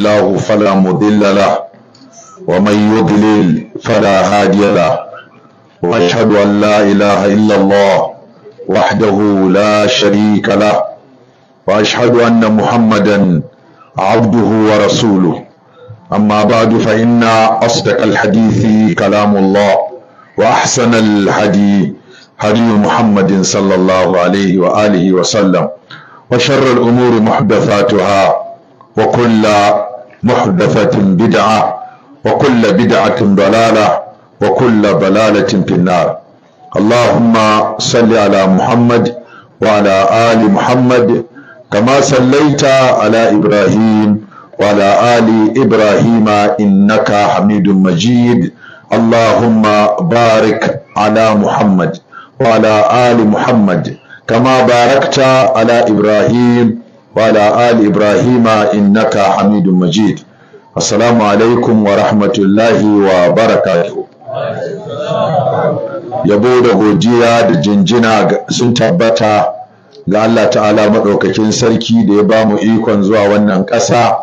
الله فلا مضل له ومن يضلل فلا هادي له، واشهد ان لا اله الا الله وحده لا شريك له، واشهد ان محمدا عبده ورسوله. اما بعد، فان اصدق الحديث كلام الله، واحسن الهدي هدي محمد صلى الله عليه واله وسلم، وشر الامور محدثاتها، وكل محدثة بدعة، وكل بدعة ضلالة، وكل ضلالة في النار. اللهم صل على محمد وعلى آل محمد كما صليت على إبراهيم وعلى آل إبراهيم إنك حميد مجيد. اللهم بارك على محمد وعلى آل محمد كما باركت على إبراهيم وعلى آل إبراهيم إنك حميد مجيد. السلام عليكم ورحمة الله وبركاته. Yabo da godiya da jinjina sun tabbata ga Allah Ta'ala Maɗaukakin Sarki da ya ba mu ikon zuwa wannan ƙasa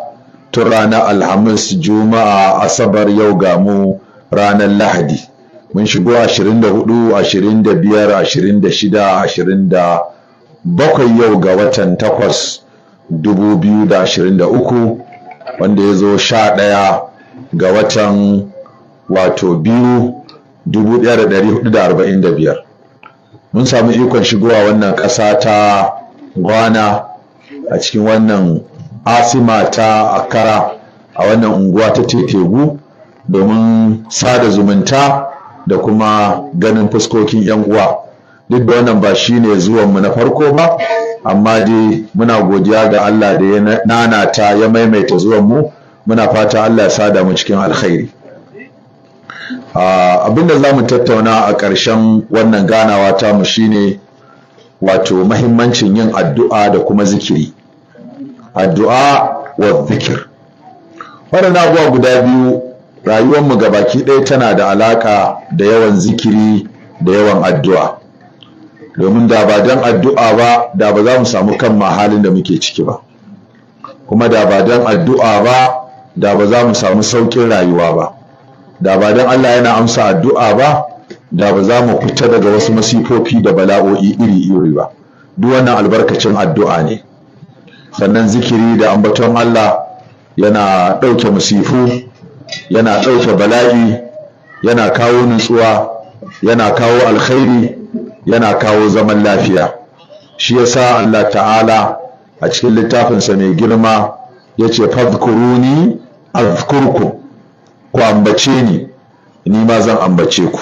tun ranar Alhamis, Juma'a, Asabar, yau ga mu ranar Lahadi. Mun shigo 24, 25, 26, 27 yau ga watan 8, 2023, wanda ya zo 11 ga watan wato 2, 1445. Mun samu ikon shigowa wannan ƙasa ta Ghana, a cikin wannan asima ta Accra, a wannan unguwa ta Tetegu, domin sada zumunta da kuma ganin fuskokin 'yan uwa. Duk da wannan ba shine zuwanmu na farko ba, amma dai muna godiya ga Allah da ya nanata ya maimaita zuwanmu. Muna fata Allah ya sada mu cikin alkhairi. Abinda za mu tattauna a ƙarshen wannan ganawa tamu shine wato mahimmancin yin addu'a da kuma zikiri, addu'a wa zikir. Waɗannan abubuwa guda biyu, rayuwarmu gabaki ɗaya tana da alaƙa da yawan zikiri da yawan addu'a, domin da ba don addu'a ba, da ba za mu samu kan halin da muke ciki ba, kuma da ba don addu'a ba, da ba za mu samu sauƙin rayuwa ba. Da ba don Allah yana amsa addu'a ba, da ba za mu fita daga wasu masifofi da bala'o'i iri-iri ba. Duk wannan albarkacin addu'a ne. Sannan zikiri da ambaton Allah yana ɗauke masifu, yana ɗauke bala'i, yana kawo nutsuwa, yana kawo alkhairi, yana kawo zaman lafiya. Shi yasa Allah Ta'ala a cikin littafinsa mai girma ya ce: "Fadhkuruni azkurkum", ku ambace ni, ni ma zan ambace ku.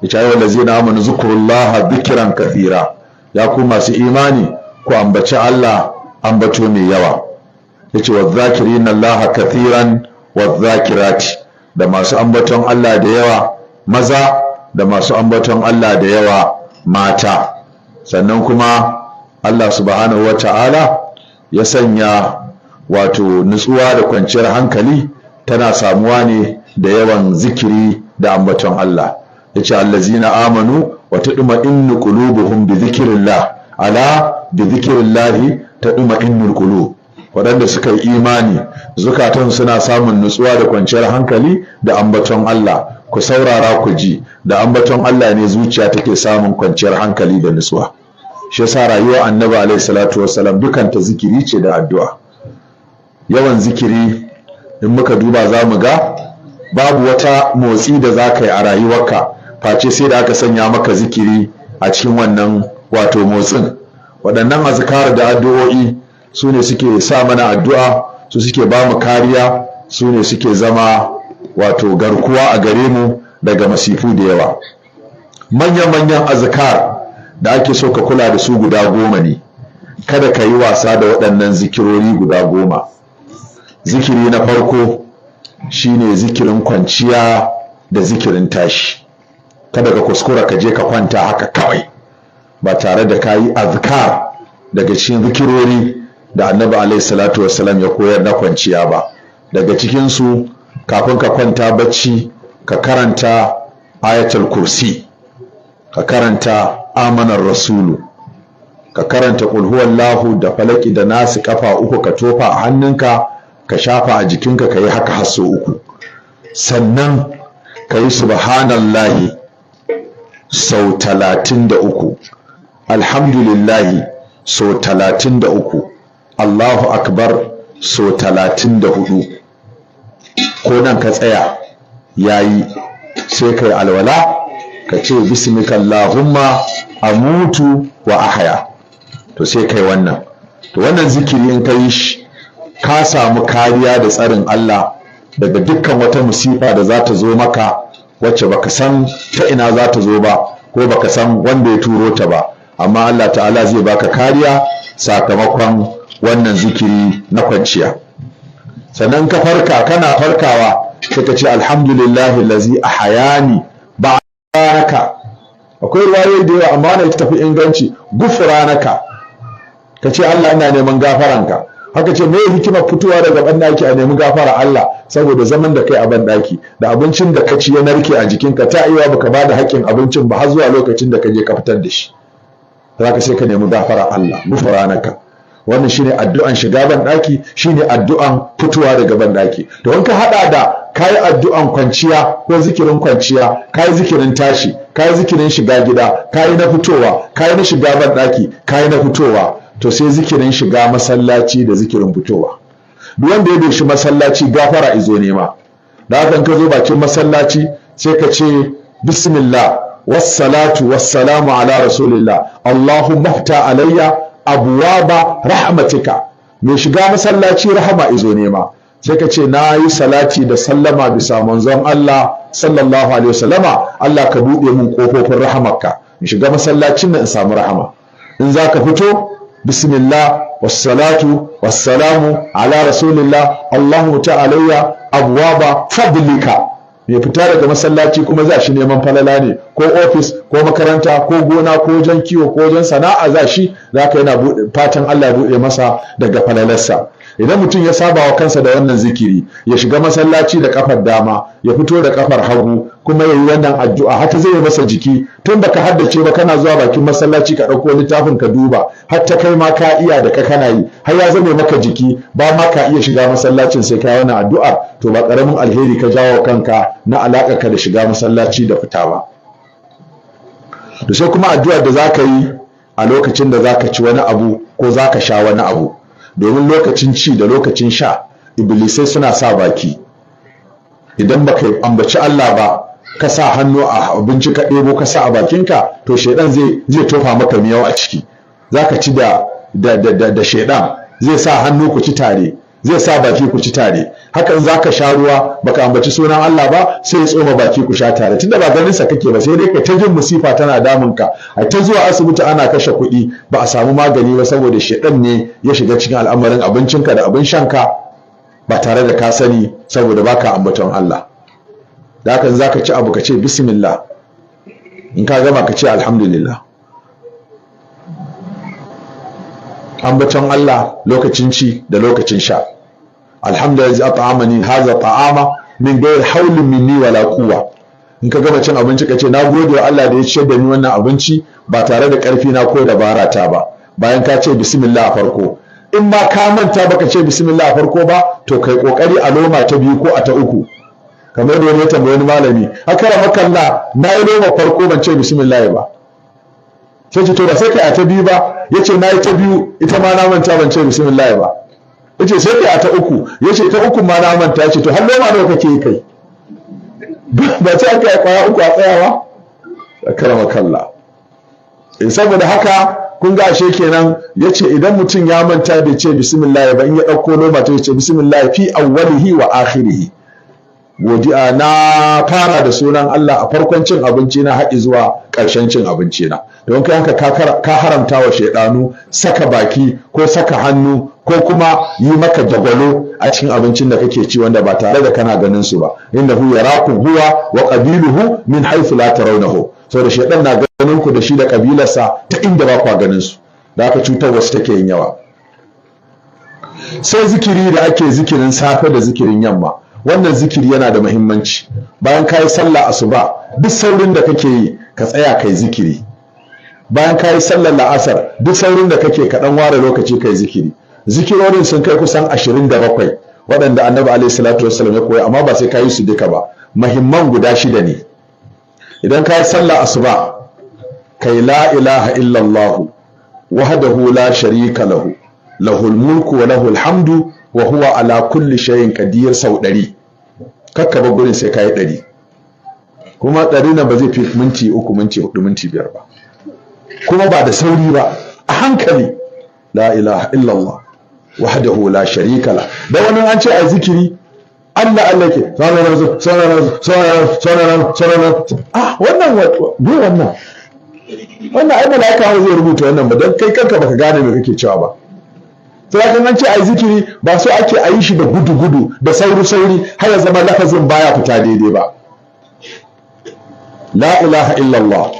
Yace: "Ayyuhal ladzina amanu zkurullaha dhikran kathira", ya ku masu imani, ku ambaci Allah ambato mai yawa. Yace: "Wadh-dhakirina Allaha kathiran wadh-dhakirati", da masu ambaton Allah da yawa maza, da masu ambaton Allah da yawa mata. Sannan kuma Allah Subhanahu wata'ala ya sanya wato nutsuwa da kwanciyar hankali tana samuwa ne da yawan zikiri da ambaton Allah. Yace: "Allazina amanu wa tadma'innu qulubuhum bi dhikrillah, ala bi dhikrillah tadma'innul qulub". Waɗanda suka yi imani, zukatan suna samun nutsuwa da kwanciyar hankali da ambaton Allah. Ku saurara ku ji, da ambaton Allah ne zuciya take samun kwanciyar hankali da nutsuwa. Shi yasa rayuwar Annabi alaihi salatu wassalam dukanta zikiri ce da addu'a. Yawan zikiri, in muka duba za mu ga babu wata motsi da za ka yi a rayuwarka face sai da aka sanya maka zikiri a cikin wannan wato motsin. Waɗannan azkar da addu'o'i su ne suke sa mana addu'a, su suke ba mu kariya, su ne suke zama wato garkuwa a gare mu daga masifu da yawa. Manya-manyan azkar da ake so ka kula da su guda 10 ne. Kada ka yi wasa da waɗannan zikirori guda 10. Zikiri na farko shine zikirin kwanciya da zikirin tashi. Kada ka kuskura ka je ka kwanta haka kawai ba tare da ka yi azkar daga cikin zikirori da Annabi alaihi salatu wassalam ya koyar na kwanciya ba. Daga cikinsu, kafin ka kwanta bacci, ka karanta Ayatul Kursi, ka karanta Amanar Rasulu, ka karanta Kulhuwallahu da Falaki da Nasu kafa uku, ka tofa a hannunka. Ka shafa a jikinka, ka yi haka har sau 3. Sannan ka yi subhanallahi sau 33, alhamdulillahi sau 33, Allahu akbar sau 34. Ko nan ka tsaya yayi. Sai kai alwala, ka ce bismika Allahumma amutu wa ahya. To sai kai wannan. To wannan zikiri in ka yi shi, ka samu kariya da tsarin Allah daga dukkan wata musifa da za ta zo maka, wacce baka san ta ina za ta zo ba, ko baka san wanda ya turo ta ba, amma Allah ta'ala zai baka kariya sakamakon wannan zikiri na kwanciya. Sannan ka farka, kana farkawa sai ka ce alhamdulillahi allazi ahayani ba'anaka. Akwai ruwayoyi da yawa, amma wannan ita tafi inganci, gufranaka. Ka ce Allah, ina neman gafaranka. Haka ce me hikimar fitowa daga banɗaki a nemi gafara Allah? Saboda zaman da kai a banɗaki da abincin da ka ci ya narke a jikinka, ta iya baka bada haƙƙin abincin ba har zuwa lokacin da ka je ka fitar da shi. Zaka sai ka nemi gafara Allah, gufranaka. Wannan shine addu'an shiga banɗaki, shine addu'an fitowa daga banɗaki. To in ka hada da kayi addu'an kwanciya ko zikirin kwanciya, kayi zikirin tashi, kayi zikirin shiga gida, kayi na fitowa, kayi na shiga banɗaki, kayi na fitowa, to sai zikirin shiga masallaci da zikirin fitowa. Duk wanda ya doshi masallaci, gafara izo nema. Da haka ka zo bakin masallaci sai ka ce bismillah wassalatu wassalamu ala rasulillah, allahumma fta alayya abwaba rahmatika. Mai shiga masallaci rahama izo nema. Sai ka ce na yi salati da sallama bisa manzon Allah sallallahu alaihi wasallama, Allah ka buɗe mun kofofin rahamarka, in shiga masallacin nan in samu rahama. In za ka fito, bismillah wassalatu wassalamu ala rasulillah, Allahumma ta'alayya abwaba fadlika. Mai fita daga masallaci kuma za shi neman falala ne, ko ofis ko makaranta ko gona ko wajen kiwo ko wajen sana'a za shi, za ka yana fatan Allah buɗe masa daga falalarsa. Idan mutum ya saba wa kansa da wannan zikiri, ya shiga masallaci da kafar dama, ya fito da kafar hagu, kuma ya yi wannan addu'a, hata zai masa jiki. Tun baka haddace ba, kana zuwa bakin masallaci ka ɗauko littafin ka duba, har ta kai ma ka iya da ka kana yi, har ya zame maka jiki, ba ma ka iya shiga masallacin sai ka yi wannan addu'ar. To ba ƙaramin alheri ka jawo kanka na alaƙa ka da shiga masallaci da fita ba. To sai kuma addu'ar da zaka yi a lokacin da zaka ci wani abu ko zaka sha wani abu, domin lokacin ci da lokacin sha iblisai suna sa baki. Idan baka ambaci Allah ba, ka sa hannu a abinci ka ɗebo ka sa a bakinka, to shaidan zai tofa maka miyau a ciki. Zaka ci da shaidan, zai sa hannu ku ci tare, zai sa baki ku ci tare. Haka in zaka sha ruwa baka ambaci sunan Allah ba, sai ya tsoma baki ku sha tare. Tunda ba ganin sa kake ba, sai dai ka ta jin musifa tana damun ka, a ta zuwa asibiti ana kashe kuɗi ba a samu magani ba, saboda shedan ne ya shiga cikin al'amarin abincinka da abin shanka ba tare da ka sani, saboda baka ambaton Allah. Da haka in zaka ci abu, ka ce bismillah, in ka gama ka ce alhamdulillah. Ambaton Allah lokacin ci da lokacin sha. Alhamdulillah at'amani hadha ta'ama min ghayri hawlin minni wala quwwa. In ka gama cin abinci ka ce na gode wa Allah da ya ciyar da ni wannan abinci ba tare da karfi na ko dabara ta ba, bayan ka ce bismillah a farko. In ma ka manta baka ce bismillah a farko ba, to kai kokari a loma ta biyu ko a ta uku. Kamar da wani ya tambayi wani malami, akara makalla, na yi loma farko ban ce bismillah ba. Sai ce to ba sai kai a ta biyu ba? Yace na yi ta biyu, ita ma na manta ban ce bismillah ba. Yace sai kai a ta uku. Yace ta uku ma na manta. Yace to har loma nawa kake kai? Ba ce aka yi kwaya uku a tsayawa? Akarama kalla. Saboda haka kun ga ashe kenan, yace idan mutum ya manta bai ce bismillah ba, in ya dauko loma ta yace bismillah fi awwalihi wa akhirihi. Godiya na fara da sunan Allah a farkon cin abinci na haɗi zuwa ƙarshen cin abinci na. Don kai haka ka haramta wa shaidanu saka baki ko saka hannu ko kuma yi maka jagwalo a cikin abincin da kake ci, wanda ba tare da kana ganin su ba. Innahu yarakum huwa wa qabiluhu min haythu la tarawnahu. Saboda shaidan na ganin ku da shi da kabilarsa ta inda ba kwa ganin su. Da aka cutar wasu take yin yawa. Sai zikiri da ake zikirin safe da zikirin yamma. Wannan zikiri yana da muhimmanci. Bayan ka yi sallah asuba, duk saurin da kake yi ka tsaya kai zikiri. Bayan ka yi sallar la'asar, duk saurin da kake ka dan ware lokaci kai zikiri. Zikirorin sun kai kusan 27 Waɗanda Annabi alaihi salatu wassalam ya koya, amma ba sai ka yi su duka ba. Muhimman guda 6 ne. Idan ka yi sallah asuba, kai la ilaha illallah wahdahu la sharika lahu, lahul mulku wa lahul hamdu wa huwa ala kulli shay'in qadir sau 100. Kakka ba gurin sai kai 100. Kuma 100 nan ba zai fi minti 3, minti 4, minti 5 ba. Kuma ba da sauri ba, a hankali. La ilaha illallah wahdahu la sharika la. Da wannan an ce a zikiri Allah Allah ke ah wannan me wannan wannan ai malaika zai rubuta wannan ba, dan kai kanka baka gane me kake cewa ba. Sai kan an ce ai zikiri ba so ake ayi shi da gudu gudu da sauri sauri har ya zama lafazin baya fita daidai ba. La ilaha illallah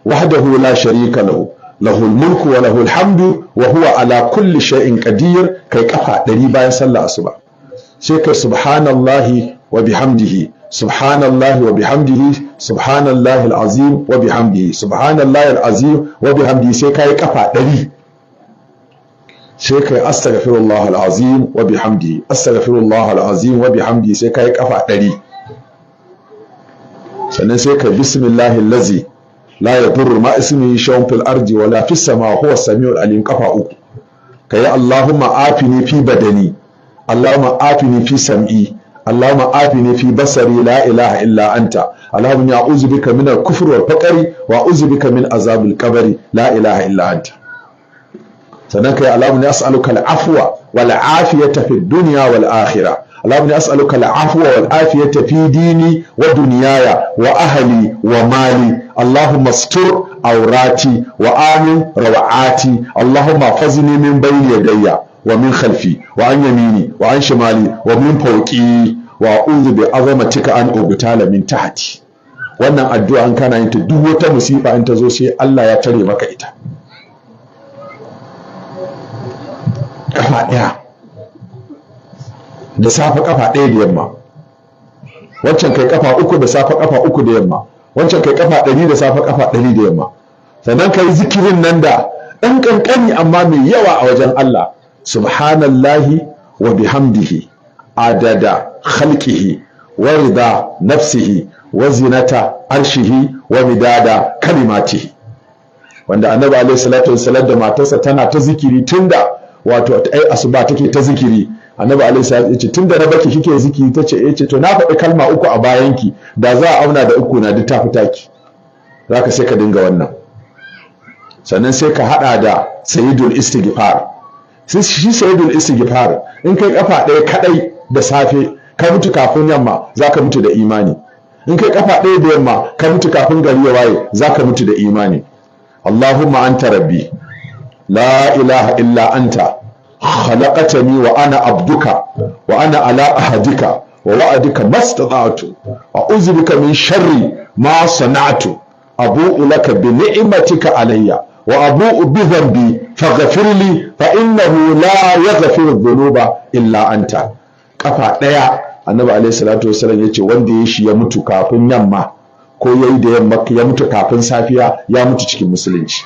wahdahu la sharika lahu, lahul mulku wa lahul hamdu wa huwa ala kulli shay'in qadir. Kai kafa 100 bayan sallah asuba. Sai kai subhanallahi wa bihamdihi, subhanallahi wa bihamdihi, subhanallahi alazim wa bihamdihi, subhanallahi alazim wa bihamdihi. Sai kai kafa 100. Sai kai astaghfirullah alazim wa bihamdihi, astaghfirullah alazim wa bihamdihi. Sai kai kafa 100. Sannan sai kai bismillahi allazi la yadurru ma ismihi shay'un fil ardi wala fis sama huwa as-sami'ul alim kafa 3. Kai allahumma afini fi badani, allahumma afini fi sam'i, allahumma afini fi basari, la ilaha illa anta, allahumma a'udhu bika min al-kufri wal faqri wa a'udhu bika min azabil qabri, la ilaha illa anta. Sannan kai allahumma as'aluka al-afwa wal afiyata fid dunya wal akhirah, allahumma as'aluka al-afwa wal afiyata fi dini wa dunyaya wa ahli wa mali, allahumma astur awrati wa amin rawati, allahumma fazni min bayni yadayya wa min khalfi wa an yamini wa an shimali wa min fawqi wa a'udhu bi azamatika an ubtala min tahti. Wannan addu'a an kana yin ta, duk wata musifa in ta zo sai Allah ya tare maka ita. Kafa ɗaya da safe, kafa ɗaya da yamma. Wancan kai kafa 3 da safe, kafa 3 da yamma. Wancan kai kafa 100 da safe, kafa 100 da yamma. Sannan kai zikirin nan da ɗan ƙanƙani amma mai yawa a wajen Allah. Subhanallahi wa bihamdihi adada khalqihi wa rida nafsihi wa zinata arshihi wa midada kalimatihi. Wanda Annabi alaihi salatu wassalam da matarsa tana ta zikiri tunda wato ai asuba take ta zikiri. Annabi alaihi salatu yace tunda na baki kike zikiri, tace yace to na faɗi kalma 3 a bayanki, da za a auna da 3 na duk ta fita ki. Zaka sai ka dinga wannan. Sannan sai ka hada da sayyidul istighfar. Shi sayyidul istighfar in kai kafa ɗaya kadai da safe ka mutu kafin yamma zaka mutu da imani. In kai kafa ɗaya da yamma ka mutu kafin gari ya waye zaka mutu da imani. Allahumma anta rabbi la ilaha illa anta khalaqtani wa ana abduka wa ana ala ahadika wa wa'adika mastata'tu a'udhu bika min sharri ma sana'tu abu'u laka bi ni'matika alayya wa abu'u bi dhanbi faghfir li fa innahu la yaghfiru dhunuba illa anta. Kafa ɗaya Annabi alaihi salatu wasallam yace wanda ya shi ya mutu kafin yamma ko yayi da yamma ya mutu kafin safiya ya mutu cikin musulunci.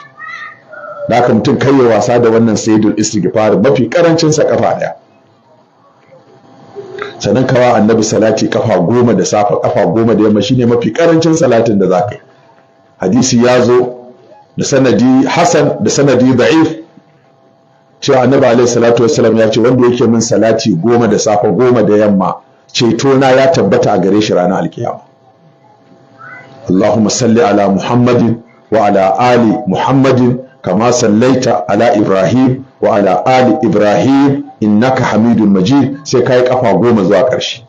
Da haka mutum kai ya wasa da wannan sayyidul istighfar mafi karancin sa kafa ɗaya. Sannan kawa Annabi salati kafa 10 da safa, kafa 10 da yamma shine mafi karancin salatin da zaka yi. Hadisi ya zo da sanadi hasan da sanadi da'if cewa Annabi alaihi salatu wassalam ya ce wanda yake min salati 10 da safa 10 da yamma ceto na ya tabbata a gare shi ranar alkiyama. Allahumma salli ala Muhammadin wa ala ali Muhammadin kama sallaita ala Ibrahim wa ala ali Ibrahim innaka Hamidul Majid. Sai kai kafa 10 zuwa ƙarshe.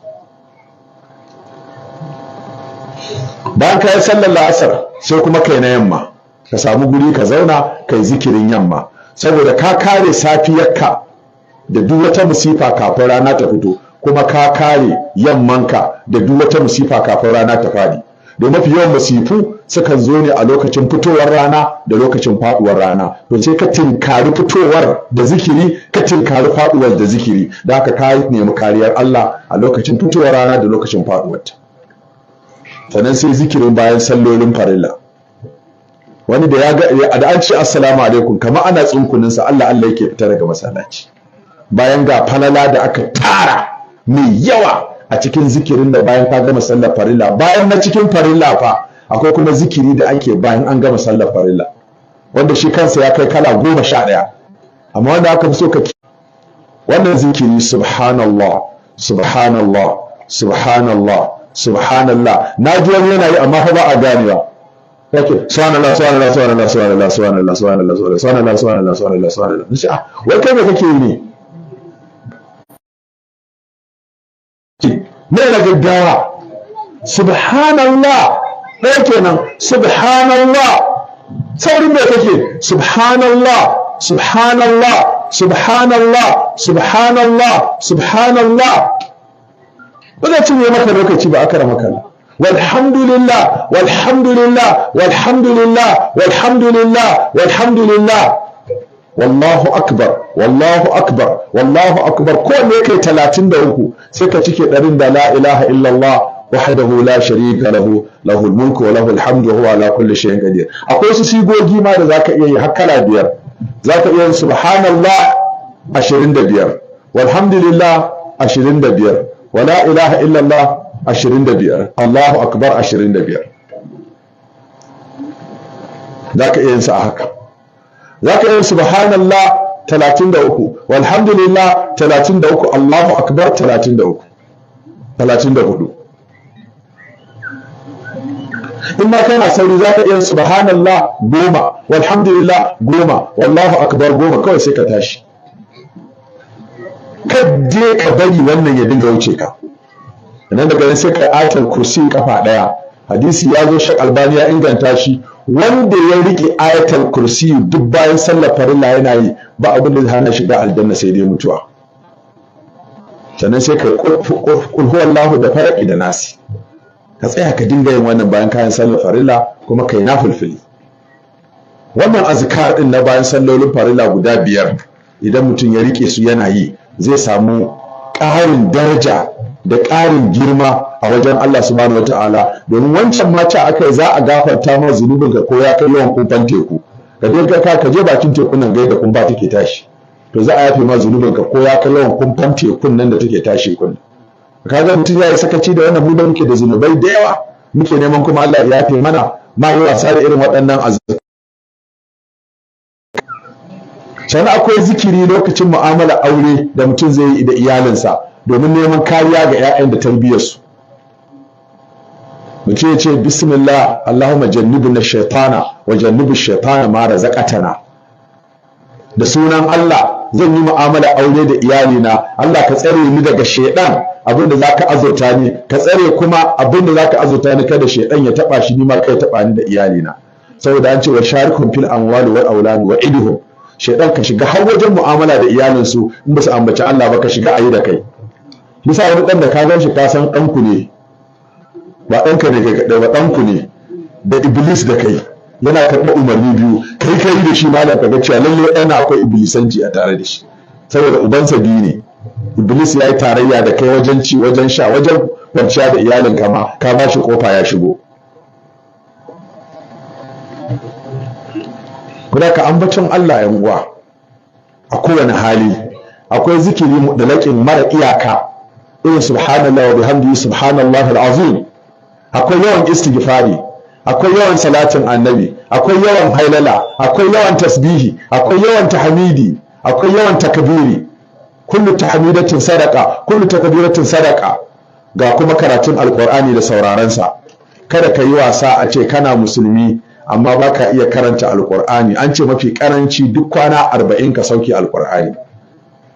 Bayan kai sallar la'asar sai kuma kai na yamma, ka samu guri ka zauna kai zikirin yamma, saboda ka kare safiyarka da duk wata musifa kafin rana ta fito, kuma ka kare yammanka da duk wata musifa kafin rana ta fadi. Don mafi yawan masifu sukan zo ne a lokacin fitowar rana da lokacin faduwar rana. To sai ka tinkari fitowar da zikiri, ka tinkari faduwar da zikiri, da haka ka nemi kariyar Allah a lokacin fitowar rana da lokacin faduwarta. Sannan sai zikirin bayan sallolin farilla. Wani da ya ga da an ce assalamu alaikum kamar ana tsunkunin sa, Allah Allah yake fita daga masallaci. Bayan ga falala da aka tara mai yawa a cikin zikirin da bayan ka gama sallar farilla, bayan na cikin farilla fa akwai kuma zikiri da ake bayan an gama sallar farilla, wanda shi kansa ya kai kala 11. Amma wanda aka fi so ka wannan zikiri, subhanallah, subhanallah, subhanallah, subhanallah. Na ji wani yana yi amma fa ba a ganewa. Yake subhanallah, subhanallah, subhanallah, subhanallah, subhanallah, subhanallah, subhanallah, subhanallah, subhanallah, subhanallah. Nace, ah, wai kai me kake yi ne? Me na gaggawa? Subhanallah ɗaya kenan, subhanallah. Saurin me kake? Subhanallah, subhanallah, subhanallah, subhanallah, subhanallah. Ba zai cinye maka lokaci ba, akara maka. Walhamdulillah, walhamdulillah, walhamdulillah, walhamdulillah, walhamdulillah, wallahu akbar, wallahu akbar, wallahu akbar. Ko ne kai 33, sai ka cike ɗarin da la ilaha illallah wahdahu la sharika lahu, lahul mulku wa lahul hamdu wa huwa ala kulli shay'in qadir. Akwai su sigogi ma da zaka iya yi har kala 5. Zaka iya yin subhanallah 25, walhamdulillah 25, wala ilaha illallah 25, Allahu akbar 25. Zaka iya yin sa a haka. Zaka iya yin subhanallah 33, walhamdulillah 33, Allahu akbar 33, 34. In ma kana sauri zaka iya subhanallah 10, walhamdulillah 10, wallahu akbar 10, kawai sai ka tashi. Kadde ka bari wannan ya dinga wuce ka. Nan daga nan sai ka ayatul kursi kafa daya. Hadisi ya zo, Shak Albani ya inganta shi, wanda ya rike ayatul kursi duk bayan sallar farilla yana yi, ba abin da zai hana shiga aljanna sai dai mutuwa. Sannan sai ka kul huwallahu da faraki da nasi. Ka tsaya ka dinga yin wannan bayan kayan sallar farilla, kuma kai nafilfili. Wannan azkar din na bayan sallolin farilla guda 5, idan mutum ya rike su yana yi, zai samu ƙarin daraja da ƙarin girma a wajen Allah subhanahu wataala. Domin wancan ma ce aka yi za a gafarta ma zunubinka ko ya kai yawan kumfan teku. Ka je ka je bakin tekun nan ga yadda kumfa take tashi, to za a yafe ma zunubinka ko ya kai yawan kumfan tekun nan da take tashi kullum. Kaga mutum ya yi sakaci da wannan, mu da muke da zunubai da yawa muke neman kuma Allah ya yafe mana, ma yi wasa da irin waɗannan azkar. Sannan akwai zikiri lokacin mu'amala aure da mutum zai yi da iyalinsa domin neman kariya ga 'ya'yan da tarbiyyarsu. Mutum ya ce bismillah Allahumma jannibna shaytana wa jannibi shaytana ma razaqtana. Da sunan Allah zan yi mu'amala aure da iyalina, Allah ka tsare ni daga shaydan, abinda zaka azurta ni ka tsare, kuma abinda zaka azurta ni kada shaydan ya taba shi, ni ma kai taba ni da iyalina. Saboda an ce wa sharikum fil amwali wal aulad wa idhum. Shaydan ka shiga har wajen mu'amala da iyalinsu, in ba su ambaci Allah ba ka shiga ayi da kai. Bisa wani dan da ka gan shi ka san ɗanku ne, ba ɗanka ne kai kaɗai ba, ɗanku ne da iblis da kai, yana karɓar umarni biyu, kai kai da shi malam ka ga cewa lalle ɗana akwai iblisanci a tare da shi, saboda ubansa biyu ne. Iblis ya yi tarayya da kai wajen ci, wajen sha, wajen kwanciya da iyalinka ma ka ba shi kofa ya shigo. Kuma ka ambacin Allah yan uwa a kowane hali. Akwai zikiri da laƙin mara iyaka irin subhanallah wa bihamdihi subhanallahi alazim. Akwai yawan istighfari, akwai yawan salatin annabi, akwai yawan hailala, akwai yawan tasbihi, akwai yawan tahmidi, akwai yawan takbiri. Kullu tahmidatin sadaqa, kullu takbiratin sadaqa. Ga kuma karatun alqur'ani da sauraron sa. Kada ka yi wasa a ce kana musulmi amma baka iya karanta alqur'ani. An ce mafi karanci duk kwana 40 ka sauke alqur'ani.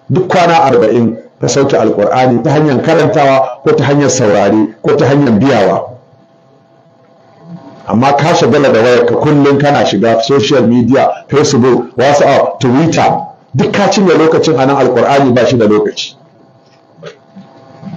Duk kwana 40 ka sauke alqur'ani ta hanyar karantawa ko ta hanyar saurare ko ta hanyar biyawa. Amma ka shagala da wayarka kullum, kana shiga social media, Facebook, WhatsApp, Twitter, duk ka cinye lokacin anan. Alqur'ani ba shi da lokaci.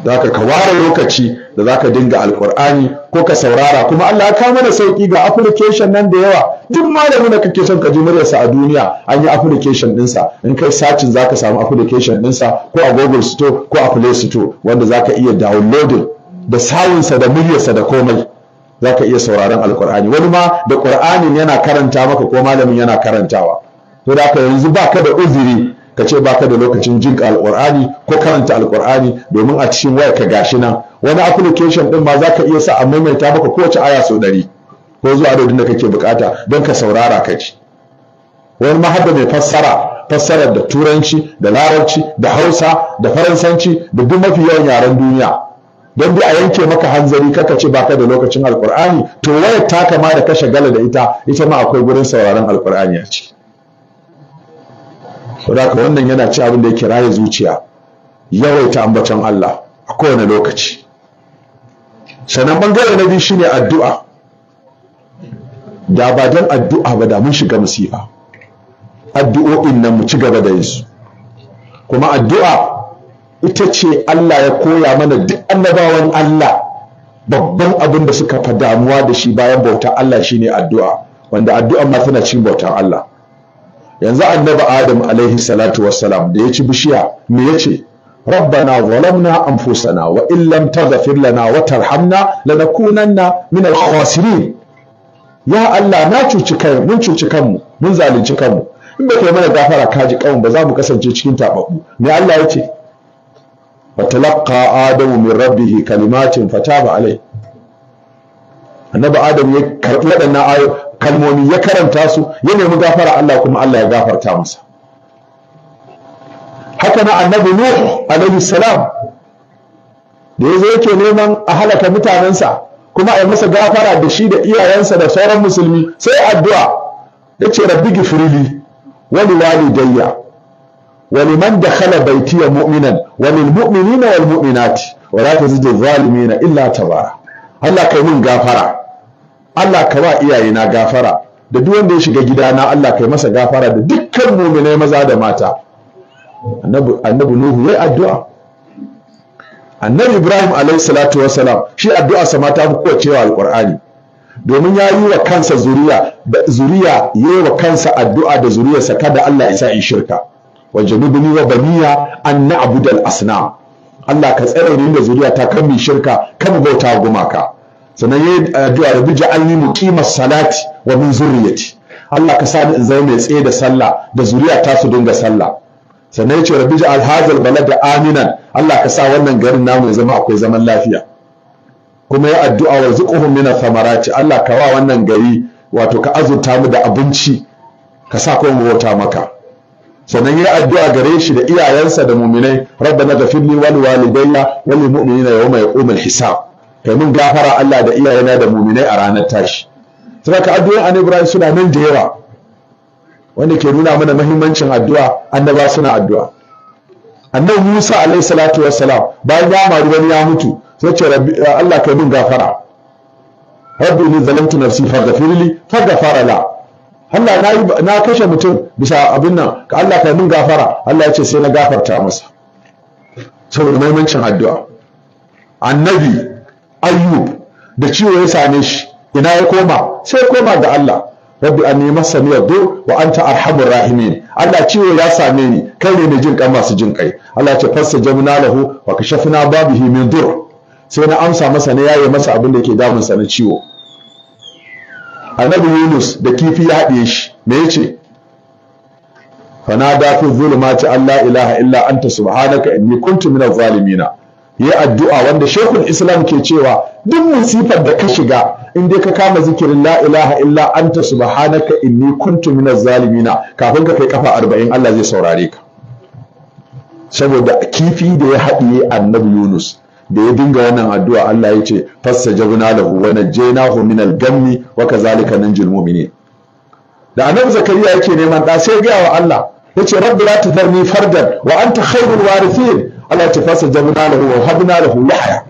Zaka ka ware lokaci da zaka dinga alqur'ani ko ka saurara. Kuma Allah ya kawo mana sauki, ga application nan da yawa. Duk malamin da kake son ka ji muryarsa a duniya an yi application ɗinsa. In kai searching zaka samu application ɗinsa ko a Google Store ko a Play Store, wanda zaka iya downloading da sawunsa da muryarsa da komai. Zaka iya sauraron alqur'ani, wani ma da qur'anin yana karanta maka ko malamin yana karantawa. To da haka yanzu baka da uzuri Ka ce baka da lokacin jin alqur'ani ko karanta alqur'ani, domin a cikin wayar ka gashi nan wani application din ma zaka iya sa a maimaita maka kowace aya sau 100 ko zuwa adadin da kake bukata don ka saurara ka ji. Wani ma har da mai fassara, fassarar da Turanci da Larabci da Hausa da Faransanci da duk mafi yawan yaren duniya, don dai a yanke maka hanzari kaka ce baka da lokacin alkur'ani. To wayar ta kama da ka shagala da ita, ita ma akwai gurin sauraron alkur'ani a ciki. Saboda wannan yana ci abin da yake raye zuciya, yawaita ambaton Allah a kowane lokaci. Sannan bangare na biyu shine addu'a. Da ba don addu'a ba, da mun shiga musifa. Addu'o'in nan mu ci gaba da yin su. Kuma addu'a ita ce Allah ya koya mana. Duk annabawan Allah, babban abin da suka fa damuwa da shi bayan bautar Allah shine addu'a, wanda addu'a ma tana cikin bautar Allah. Yanzu Annabi Adam alaihi salatu wassalam da ya ci bishiya, me yace? "Rabbana zalamna anfusana wa in lam taghfir lana wa tarhamna lanakunanna min al-khasirin." Ya Allah, na cuci kai, mun cuci kanmu, mun zalunci kanmu, in ba kai mana gafara ka ji kanmu ba, za mu kasance cikin tababbu. Me Allah ya ce? "Fatalaqa Adamu min rabbihi kalimatin fataba alai." Annabi Adam ya karbi waɗannan ayo kalmomi, ya karanta su, ya nemi gafara Allah, kuma Allah ya gafarta masa. Haka na Annabi Nuh alaihi salam, da yazo yake neman a halaka mutanensa kuma a yi masa gafara da shi da iyayensa da sauran musulmi, sai addu'a, yace: "Rabbi gifrili wa liwalidayya wa liman dakhala baytiya mu'minan wa lil mu'minina wal mu'minati wa la tazidu zalimina illa tabara." Allah, kai mun gafara, Allah ka ba iyayena gafara, da duk wanda ya shiga gidana Allah kai masa gafara, da dukkan mu'minai maza da mata. Annabi Nuhu yayi addu'a. Annabi Ibrahim alayhi salatu wassalam, shi addu'a sa ma ta fi kowace alqur'ani, domin ya yi wa kansa zuriya da zuriya, yi wa kansa addu'a da zuriyarsa kada Allah ya sa in shirka. "Wa janubni wa baniya an na'budal asnam." Allah, ka tsare ni da zuriya ta kan mi shirka, kan bauta gumaka. Sannan yayi addu'a: "Rabbi ja'alni muqimas salati wa min zurriyati." Allah, ka sa ni in zama mai tsaye da sallah, da zuriya ta su dinga sallah. Sannan yace: "Rabbi ja'al hadzal balada aminan." Allah, ka sa wannan garin namu ya zama akwai zaman lafiya. Kuma ya addu'a: "Warzuqhum min thamarati." Allah, ka wa wannan gari, wato ka azurta mu da abinci, ka sa kuma mu bauta maka. Sannan ya addu'a gare shi da iyayensa da muminai: "Rabbana ghfirli wa liwalidayya wa lil mu'minina yawma yaqumul hisab." Kai mun gafara Allah, da iyayena da muminai a ranar tashi. Saboda addu'o'in Annabi Ibrahim suna nan da yawa, wanda ke nuna mana muhimmancin addu'a. Annaba suna addu'a. Annabi Musa alaihi salatu wassalam, bayan ya mari wani ya mutu, sai ce: "Rabbi Allah, kai mun gafara. Rabbi inni zalamtu nafsi faghfirli." Faghfara la. Allah, na kashe mutum bisa abin nan, ka Allah kai mun gafara. Allah ya ce sai na gafarta masa, saboda muhimmancin addu'a. Annabi Ayyub, da ciwo ya same shi, ina ya koma? Sai koma ga Allah: "Rabbi anni massani yadur wa anta arhamur rahimin." Allah, ciwo ya same ni, kai ne mai jin kan masu jin kai. Allah ya ce: "Fastajabna lahu wa kashafna ma bihi min dur." Sai na amsa masa, ne yaye masa abin da yake damun sa na ciwo. Annabi Yunus, da kifi ya haɗiye shi, me yace? "Fanada fi zulumati an la ilaha illa anta subhanaka inni kuntu minaz zalimina." Yi addu'a wanda Shekul Islam ke cewa duk musifar da ka shiga, in dai ka kama zikirin "la ilaha illa anta subhanaka inni kuntu minaz zalimina", kafin ka kai kafa 40 Allah zai saurare ka. Saboda kifi da ya haɗiye Annabi Yunus, da ya dinga wannan addu'a, Allah ya ce: "Fastajabna lahu wa najjaynahu minal gammi wa kazalika nunjil mu'minin." Da Annabi Zakariya yake neman ɗa, sai ya wa Allah, yace: "Rabbi la tadharni fardan wa anta khairul warithin." Allah ya ce: "Fastajabna lahu wa habna lahu Yahya."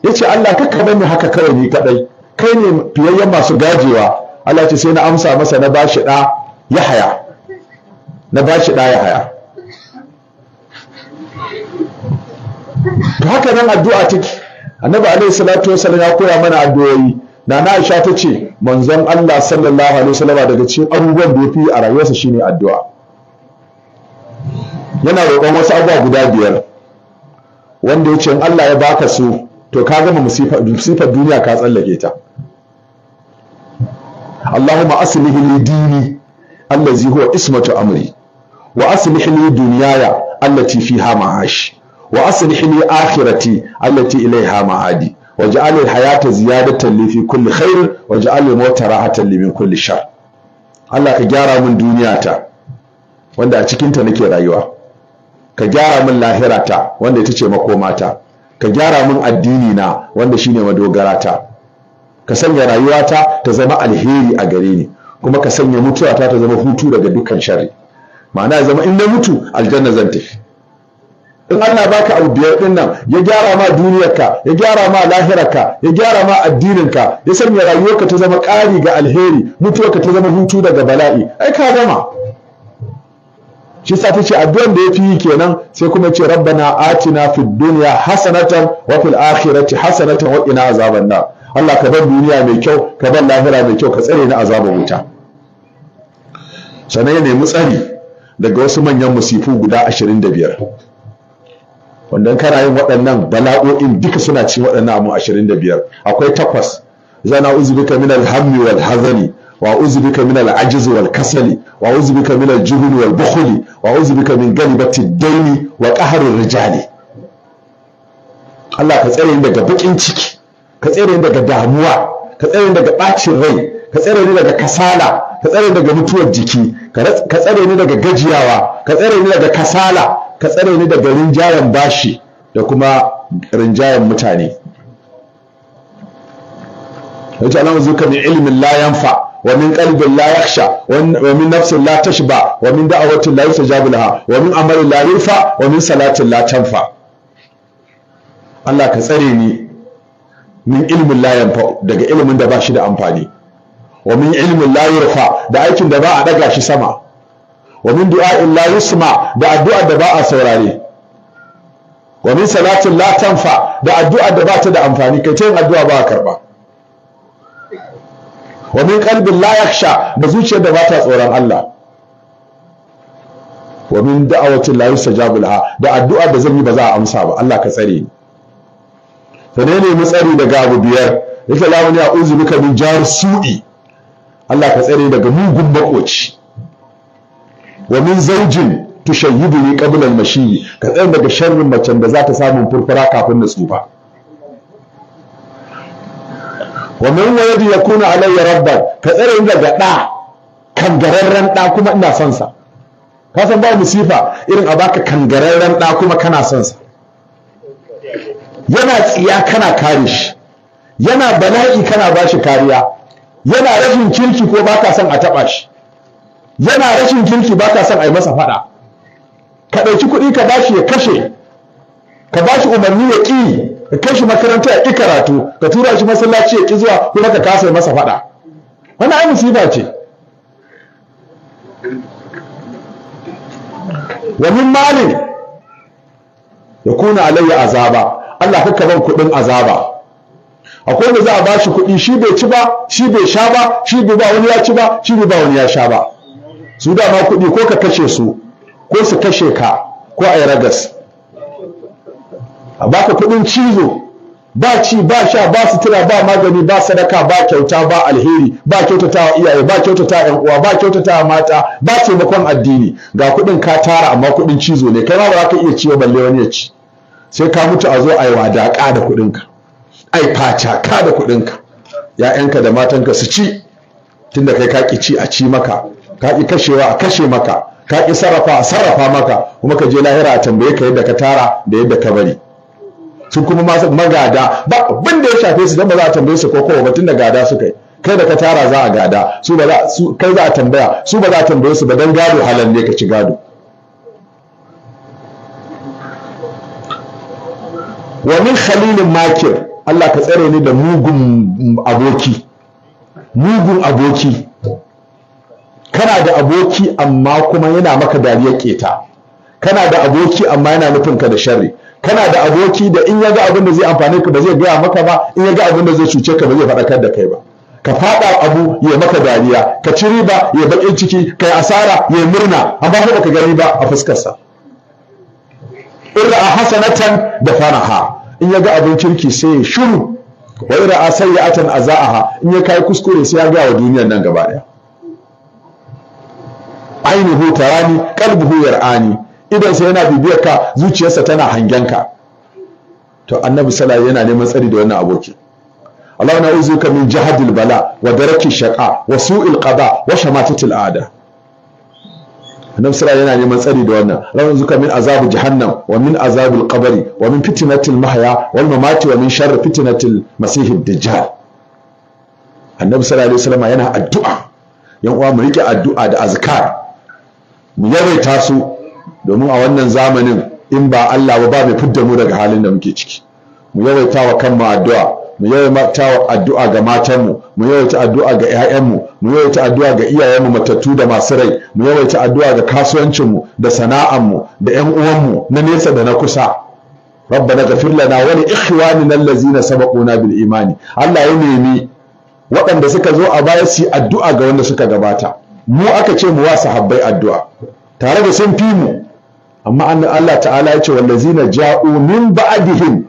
Yace: "Allah, kakka bani haka kawai ni kadai, kai ne fiyayyen masu gajewa." Allah ya ce sai na amsa masa, na bashi ɗa Yahya, na bashi ɗa Yahya. To haka nan addu'a take. Annabi alaihi salatu wasallam ya koya mana addu'o'i. Nana Aisha ta ce manzon Allah sallallahu alaihi wasallam, daga cikin abubuwan da ya fi a rayuwarsa shine addu'a. Yana roƙon wasu abubuwa guda 5, wanda ya ce in Allah ya baka su, to ka gama musifar duniya, ka tsallake ta. "Allahumma aslih li dini allazi huwa ismatu amri, Wa aslih li dunyaya allati fiha ma'ashi, wa aslih li akhirati allati ilayha ma'adi, waj'al al-hayata ziyadatan li fi kulli khair, waj'al al-mauta rahatan li min kulli shar. Allah ka gyara min duniyata wanda a cikinta nake rayuwa, ka gyara min lahirata wanda ita ce makomata, ka gyara min addini na wanda shine madogarata, ka sanya rayuwata ta zama alheri a gare ni, kuma ka sanya mutuwata ta zama hutu daga dukkan sharri. Ma'ana ya zama in na mutu aljanna zan tafi. In Allah baka abu biyar din nan, ya gyara ma duniyarka, ya gyara ma lahirarka, ya gyara ma addininka, ya sanya rayuwarka ta zama ƙari ga alheri, mutuwarka ta zama hutu daga bala'i, ai ka gama. Shi sa tace addu'an da yafi yi kenan. Sai kuma ce rabbana atina fid dunya hasanatan wa fil akhirati hasanatan wa qina azaban nar. Allah ka bar duniya mai kyau, ka bar lahira mai kyau, ka tsare ni azabar wuta. Sannan ya nemi tsari daga wasu manyan musifu guda 25, wanda kana yin waɗannan bala'o'in duka suna cikin waɗannan abu 25. Akwai 8: zana uzbika min al-hammi wal hazani, wa uzbika min al-ajzi wal kasali, wa uzbika min al-juhni wal bukhli, wa uzbika min galibati ad-daini wa qahri rijali. Allah ka tsare ni daga bakin ciki, ka tsare ni daga damuwa, ka tsare ni daga bacin rai, ka tsare ni daga kasala, ka tsare ni daga mutuwar jiki, ka tsare ni daga gajiyawa, ka tsare ni daga kasala, ka tsare ni daga rinjayen bashi da kuma rinjayen mutane. Yace Allah zuka min ilmin la yanfa, wa min qalbin la yakhsha, wa min nafsin la tashba, wa min da'awatin la yustajabu laha, wa min amalin la yurfa, wa min salatin la tanfa. Allah ka tsare ni min ilmin la yanfa, daga ilimin da ba shi da amfani, wa min ilmin la yurfa, da aikin da ba a daga shi sama, wa min du'a'in la yusma, da addu'a da ba a saurare, wa min salatin la tanfa, da addu'a da ba ta da amfani, kai ta yin addu'a ba a karba, wa min qalbin la yakhsha, da zuciyar da ba ta tsoron Allah, wa min da'awatin la yustajabu laha, da addu'a da zan yi ba za a amsa ba. Allah ka tsare ni. To ne nemi tsari daga abu biyar. Yake lamun ya uzu bika min jar su'i, Allah ka tsare daga mugun makoci, wa min zaujin tushayyibuni qabla al-mashi, ka tsare daga sharrin macen da za ta samu furfura kafin na tsufa, wa min waladi yakuna alayya rabban, ka tsare ni daga da kangararren da kuma ina son sa. Ka san ba musifa irin a baka kangararren da kuma kana son sa, yana tsiya kana kare shi, yana bala'i kana bashi kariya, yana rashin kirki ko baka son a taba shi, yana rashin kirki baka son a yi masa fada, ka ɗauki kuɗi ka bashi ya kashe, ka bashi umarni ya ƙi, ka kai shi makaranta ya ƙi karatu, ka tura shi masallaci ya ƙi zuwa, kuma ka kasa masa fada. Wannan ai musiba ce. Wa min malin yakuna alayya azaba, Allah ka ban kuɗin azaba. Akwai wanda za a bashi kuɗi shi bai ci ba, shi bai sha ba, shi bai ba wani ya ci ba, shi bai ba wani ya sha ba. Su dama kuɗi ko ka kashe su ko su kashe ka ko a yi ragas. A baka kuɗin cizo, ba ci ba sha ba sutura ba magani ba sadaka ba kyauta ba alheri ba kyautatawa iyaye ba kyautatawa ƴan uwa ba kyautatawa mata ba taimakon addini. Ga kuɗin ka tara amma kuɗin cizo ne, kai ma ba za ka iya ciwo balle wani ya ci. Sai ka mutu a zo a yi wadaƙa da kuɗinka, ai facaka da kuɗinka, ‘ya'yanka da matanka su ci, tunda kai ka ƙi ci a ci maka, ka ƙi kashewa a kashe maka, ka ƙi sarrafa a sarrafa maka, kuma ka je lahira a tambaye ka yadda ka tara da yadda ka bari. Su kuma magada ba abin da ya shafe su, don ba za a tambaye su ko kowa ba, tunda gada suka yi. Kai da ka tara za a gada su, ba za su kai za a tambaya su, ba za a tambaye su ba, don gado halal ne ka ci gado. Wa min khalilin makir, Allah ka tsare ni da mugun aboki. Mugun aboki, kana da aboki amma kuma yana maka dariyar keta, kana da aboki amma yana nufin ka da sharri, kana da aboki da in ya ga abin da zai amfane ka ba zai gaya maka ba, in ya ga abin da zai cuce ka ba zai faɗakar da kai ba. Ka faɗa abu ya maka dariya, ka ci riba ya baƙin ciki, ka yi asara ya murna, amma ba ka gani ba a fuskarsa. In ra'a hasanatan da faraha, in ya ga abin kirki sai ya shiru, wa in ra'a sayyi'atan azaaha, in ya kai kuskure sai ya ga wa duniyar nan gaba daya. Ainihu tarani, qalbuhu yar'ani. Idan sai yana bibiyar ka, zuciyarsa tana hangen ka. To Annabi sallallahu yana neman tsari da wannan aboki. Allah na uzuka min jahadil bala wa daraki shaqa wa su'il qada wa shamatatil a'da. Annabi sallallahu yana neman tsari da wannan. Allah uzuka min azabi jahannam wa min azabil qabri wa min fitnatil mahya wal mamati wa min sharri fitnatil masihid dajjal. Annabi sallallahu alaihi wasallam yana addu'a. Yan uwa, mu rike addu'a da azkar, mu yawaita su, domin a wannan zamanin in ba Allah ba, ba mai fidda mu daga halin da muke ciki. Mu yawaita wa kanmu addu'a, mu yawaita wa addu'a ga matanmu, mu yawaita addu'a ga 'ya'yanmu, mu yawaita addu'a ga iyayenmu matattu da masu rai, mu yawaita addu'a ga kasuwancinmu da sana'anmu da 'yan uwanmu na nesa da na kusa. ربنا اغفر لنا ولإخواننا الذين سبقونا بالإيمان. Allah ya nemi waɗanda suka zo a baya su yi addu'a ga wanda suka gabata. Mu aka ce mu wa sahabbai addu'a tare da sun fi mu, amma Allah ta'ala ya ce والذين جاءوا من بعدهم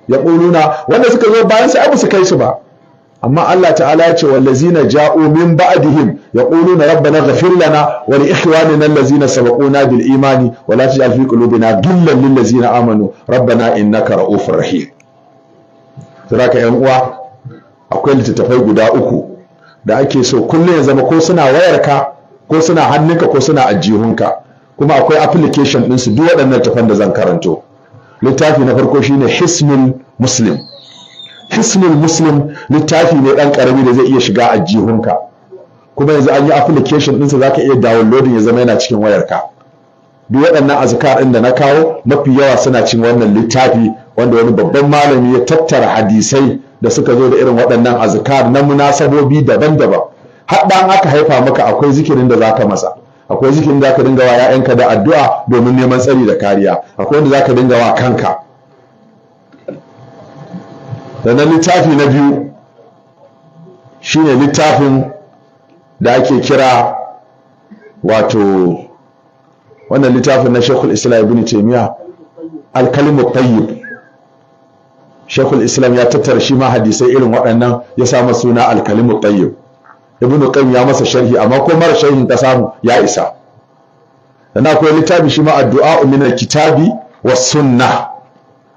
يقولون, wanda suka zo bayan su abu su kai su ba, amma Allah ta'ala ya ce والذين جاءوا من بعدهم يقولون ربنا اغفر لنا ولإخواننا الذين سبقونا بالإيمان ولا تجعل في قلوبنا غلا للذين آمنوا ربنا إنك رؤوف رحيم. Saboda yan uwa, akwai littattafai guda uku da ake so kullum ya zama ko suna wayarka, ko suna hannunka, ko suna ajihunka, kuma akwai application ɗinsu, duk waɗannan littattafan da zan karanto. Littafi na farko shine Hisnul Muslim. Hisnul Muslim littafi ne ɗan ƙarami da zai iya shiga ajihunka, kuma yanzu an yi application ɗinsa, za ka iya downloading ya zama yana cikin wayarka. Duk waɗannan azkar ɗin da na kawo, mafi yawa suna cikin wannan littafi, wanda wani babban malami ya tattara hadisai da suka zo da irin waɗannan azkar na munasabobi daban-daban. Har ɗan aka haifa maka, akwai zikirin da zaka masa, akwai zikirin da zaka dinga wa 'ya'yanka da addu'a domin neman tsari da kariya, akwai wanda zaka dinga wa kanka. Sannan littafi na biyu shine littafin da ake kira, wato wannan littafin na Sheikhul Islam Ibn Taymiyyah, Al-Kalimu Tayyib. Sheikhul Islam ya tattara shi ma hadisai irin waɗannan, ya sa suna Al-Kalimu Tayyib. Ibn Qayyim ya masa sharhi, amma ko mara sharhin ka samu ya isa. Sannan akwai littafi shi ma, Addu'a min al-Kitabi was Sunnah.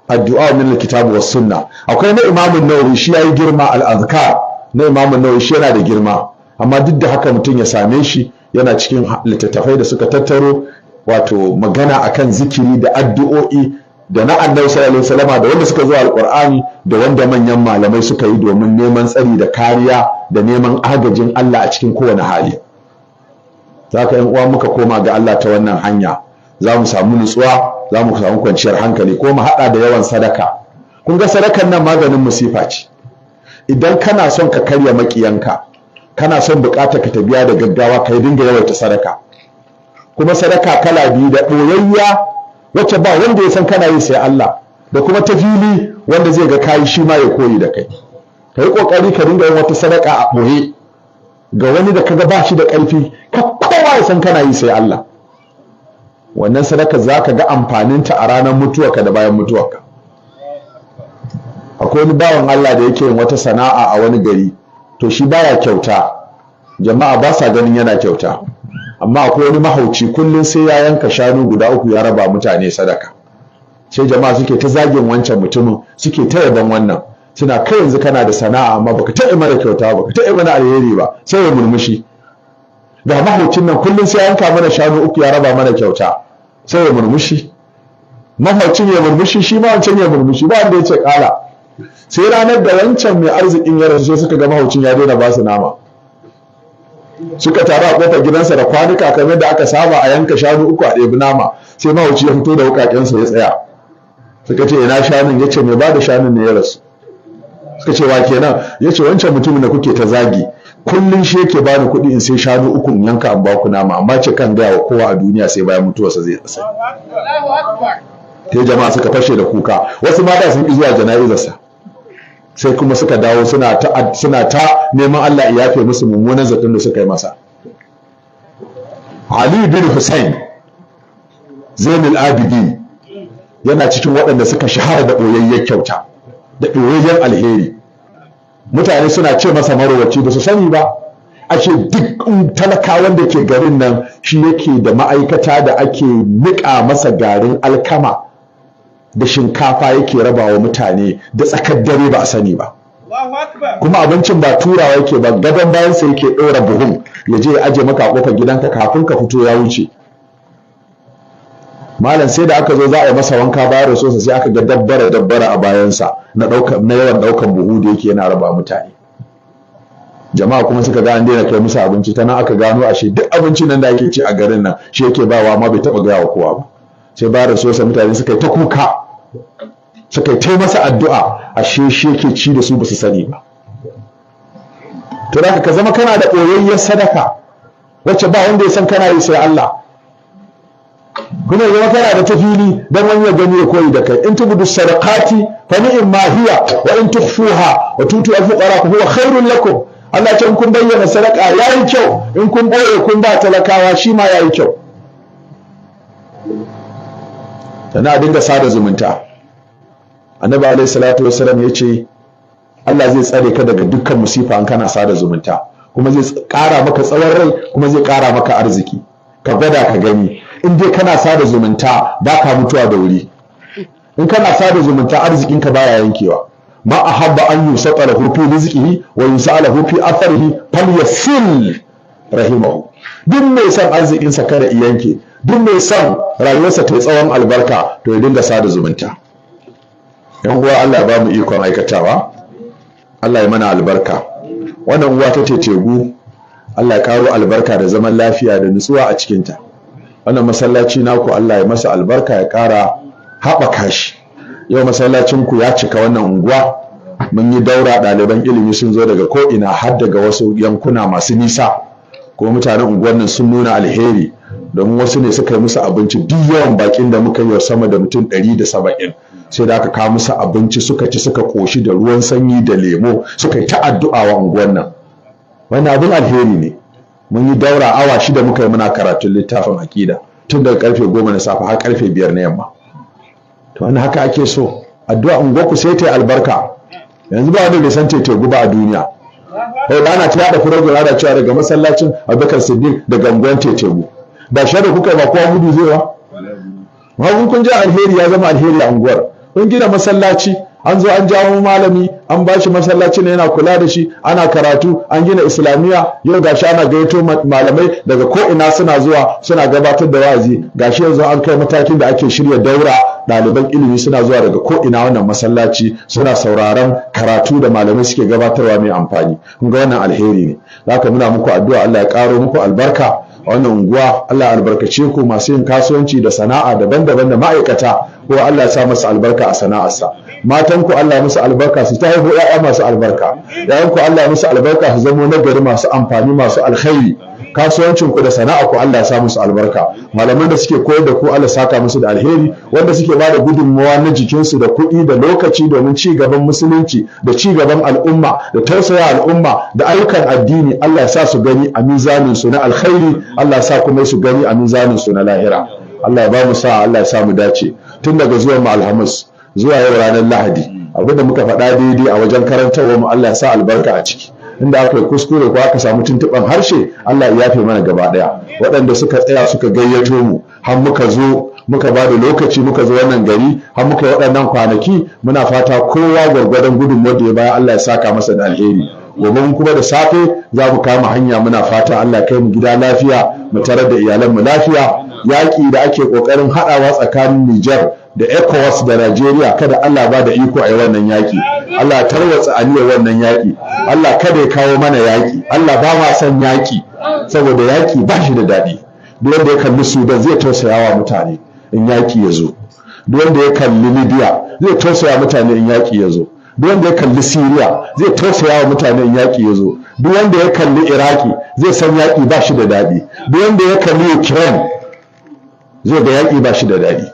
Addu'a min al-Kitabi was Sunnah. Akwai na Imam Nawawi, shi yayi girma, Al-Azkar na Imam Nawawi, shi yana da girma, amma duk da haka mutum ya same shi, yana cikin littattafai da suka tattaro wato magana akan zikiri da addu'o'i da na Annabi sallallahu alaihi wasallama, da wanda suka zo Alqur'ani, da wanda manyan malamai suka yi domin neman tsari da kariya da neman agajin Allah a cikin kowane hali. Zaka yan uwa, muka koma ga Allah ta wannan hanya, za mu samu nutsuwa, za mu samu kwanciyar hankali, ko mu haɗa da yawan sadaka. Kun ga sadakan nan maganin musifa ce. Idan kana son ka karya makiyanka, kana son bukatar ka ta biya da gaggawa, ka dinga yawaita sadaka. Kuma sadaka kala biyu: da ɓoyayya wacce ba wanda ya san kana yi sai Allah, da kuma ta fili wanda zai ga kayi shi ma ya koyi da kai. Ka yi ƙoƙari ka dinga yin wata sadaka a ɓoye ga wani da kaga ba shi da ƙarfi, ka kowa ya san kana yi sai Allah. Wannan sadaka za ka ga amfaninta a ranar mutuwarka da bayan mutuwarka. Akwai wani bawan Allah da yake yin wata sana'a a wani gari. To shi baya kyauta, jama'a ba sa ganin yana kyauta, amma akwai wani mahauci, kullum sai ya yanka shanu guda uku ya raba mutane sadaka. Sai jama'a suke ta zagin wancan mutumin, suke ta yaban wannan, suna kai yanzu kana da sana'a amma baka taɓa mana kyauta, baka taɓa mana alheri ba. Sai ya murmushi. Ga mahaucin nan kullum sai ya yanka mana shanu uku ya raba mana kyauta. Sai ya murmushi, mahaucin ya murmushi, shi ma wancan ya murmushi, ba wanda ya ce kala. Sai ranar da wancan mai arzikin ya rasu, sai suka ga mahaucin ya daina ba su nama. Suka taru a kofar gidansa da kwanuka kamar da aka saba a yanka shanu uku a ɗebi nama. Sai mahauci ya fito da wukakensa ya tsaya. Suka ce, "Ina shanun?" Ya ce, "Mai ba da shanun ne ya rasu." Suka ce, "Wa kenan?" Ya ce, "Wancan mutumin da kuke ta zagi, kullum shi yake bani kuɗi in sai shanu uku in yanka an baku nama, amma ce kan gaya wa kowa a duniya, sai bayan mutuwarsa zai tsasa." Sai jama'a suka fashe da kuka. Wasu ma da sun ƙi zuwa jana'izarsa, sai kuma suka dawo suna ta neman Allah ya yafe musu mummunan zaton da suka yi masa. Ali bin Hussein Zainul Abidin yana cikin waɗanda suka shahara da ɓoyayyen kyauta da ɓoyayyen alheri. Mutane suna ce masa marowaci, ba su sani ba. Ashe duk talakawan da ke garin nan shi yake da ma'aikata da ake niƙa masa garin alkama da shinkafa yake rabawa mutane da tsakar dare ba a sani ba. Kuma abincin ba turawa yake ba, gadon bayansa yake ɗora buhun ya je ya aje maka a ƙofar gidanka, kafin ka fito ya wuce. Malam, sai da aka zo za a yi masa wanka bayan rasuwarsa, sai aka ga dabbara dabbara a bayansa na yawan ɗaukan buhu da yake yana raba mutane. Jama'a kuma suka ga an daina kai musu abinci. Ta nan aka gano ashe duk abincin nan da ake ci a garin nan shi yake bawa, ma bai taɓa gaya wa kowa ba. Sai bayan rasuwarsa mutane suka yi ta kuka, suka yi ta masa addu'a, ashe shi yake ci da su, ba su sani ba. To da ka zama kana da ɓoyayyar sadaka wacce ba wanda ya san kana yi sai Allah, kuma zama kana da tafili dan wani ya gani ya koyi da kai. In tubdu sadaqati fa ni'ma hiya, wa in tukhfuha wa tutu al-fuqara fa huwa khairun lakum. Allah ce in kun bayyana sadaka yayi kyau, in kun boye kun ba talakawa shi ma yayi kyau. Sannan a dinga sada zumunta. Annabi alaihi salatu wassalam ya ce Allah zai tsare ka daga dukkan musifa in kana sada zumunta, kuma zai ƙara maka tsawon rai, kuma zai ƙara maka arziki. Ka gwada ka gani, in dai kana sada zumunta ba ka mutuwa da wuri. In kana sada zumunta arzikinka baya yankewa. Ma ahabba an yusata lahu fi rizqihi wa yusala fi atharihi falyasil rahimahu. Duk mai son arzikinsa kada i yanke, duk mai son rayuwarsa ta tsawon albarka to ya dinga sada zumunta. Yan uwa, Allah ya ba mu ikon aikatawa, Allah ya mana albarka. Wannan uwa ta Tetegu, Allah ya karo albarka da zaman lafiya da nutsuwa a cikinta. Wannan masallaci naku Allah ya masa albarka ya kara haɓaka shi. Yau masallacin ku ya cika wannan unguwa. Mun yi daura, ɗaliban ilimi sun zo daga ko'ina har daga wasu yankuna masu nisa, kuma mutanen unguwar nan sun nuna alheri, domin wasu ne suka yi musu abinci. Duk yawan bakin da muka yi wa sama da mutum 170, sai da aka kawo musu abinci suka ci suka koshi da ruwan sanyi da lemo, suka yi ta addu'a wa unguwar nan. Wannan abin alheri ne. Mun yi daura awa 6 muka yi muna karatun littafin aƙida tun daga karfe 10 na safe har karfe 5 na yamma. To wannan haka ake so, addu'a unguwarku sai ta yi albarka. Yanzu ba wanda bai san Tetegu ba a duniya. Kai ba ana ta yada program ana cewa daga masallacin Abubakar Siddiq daga unguwar Tetegu. Ba shi da kuka ba kowa gudu zai ba. Kun kun ji alheri ya zama alheri a unguwar. Kun gina masallaci, an zo an jawo malami, an ba shi masallaci ne yana kula da shi, ana karatu, an gina islamiyya, yau gashi ana gayyato malamai daga ko ina suna zuwa suna gabatar da wa'azi. Gashi yanzu an kai matakin da ake shirya daura, ɗaliban ilimi suna zuwa daga ko ina wannan masallaci suna sauraron karatu da malamai suke gabatarwa mai amfani. Kun ga wannan alheri ne. Haka muna muku addu'a, Allah ya ƙaro muku albarka a wannan unguwa, Allah ya albarkace ku masu yin kasuwanci da sana'a daban-daban da ma'aikata, ko Allah ya sa masa albarka a sana'arsa. Matan ku Allah musu albarka su ta haihu ƴaƴa masu albarka. Ƴaƴan ku Allah musu albarka su zamo nagari masu amfani masu alkhairi. Kasuwancin ku da sana'a ku Allah ya sa musu albarka. Malaman da suke koyar da ku Allah saka musu da alheri, wanda suke ba da gudunmawa na jikinsu da kuɗi da lokaci domin ci gaban musulunci da ci gaban al'umma da tausaya al'umma da ayyukan addini, Allah ya sa su gani a mizanin su na alkhairi, Allah ya sa kuma su gani a mizanin su na lahira. Allah ya ba mu sa'a, Allah ya sa mu dace. Tun daga zuwan mu Alhamis zuwa yau ranar Lahadi, abinda muka faɗa daidai a wajen karantarwa mu Allah ya sa albarka a ciki. Inda aka yi kuskure ko aka samu tuntuɓen harshe, Allah ya yafe mana gaba ɗaya. Waɗanda suka tsaya suka gayyato mu har muka zo muka ba da lokaci muka zo wannan gari har muka yi waɗannan kwanaki, muna fata kowa gwargwadon gudunmuwar da ya baya Allah ya saka masa da alheri. Gobe kuma da safe za mu kama hanya, muna fata Allah kai mu gida lafiya, mu tarar da iyalanmu lafiya. Yaƙi da ake ƙoƙarin haɗawa tsakanin Nijar da ECOWAS da Najeriya, kada Allah ba da iko a yi wannan yaƙi. Allah tarwatsa aniyar wannan yaƙi. Allah kada ya kawo mana yaƙi. Allah ba ma son yaƙi, saboda yaƙi ba shi da daɗi. Duk wanda ya kalli Sudan zai tausaya wa mutane in yaƙi ya zo. Duk wanda ya kalli Libya zai tausaya mutane in yaƙi ya zo. Duk wanda ya kalli Syria zai tausaya wa mutane in yaƙi ya zo. Duk wanda ya kalli Iraki zai san yaƙi ba shi da daɗi. Duk wanda ya kalli Ukraine zai ga yaƙi ba shi da daɗi.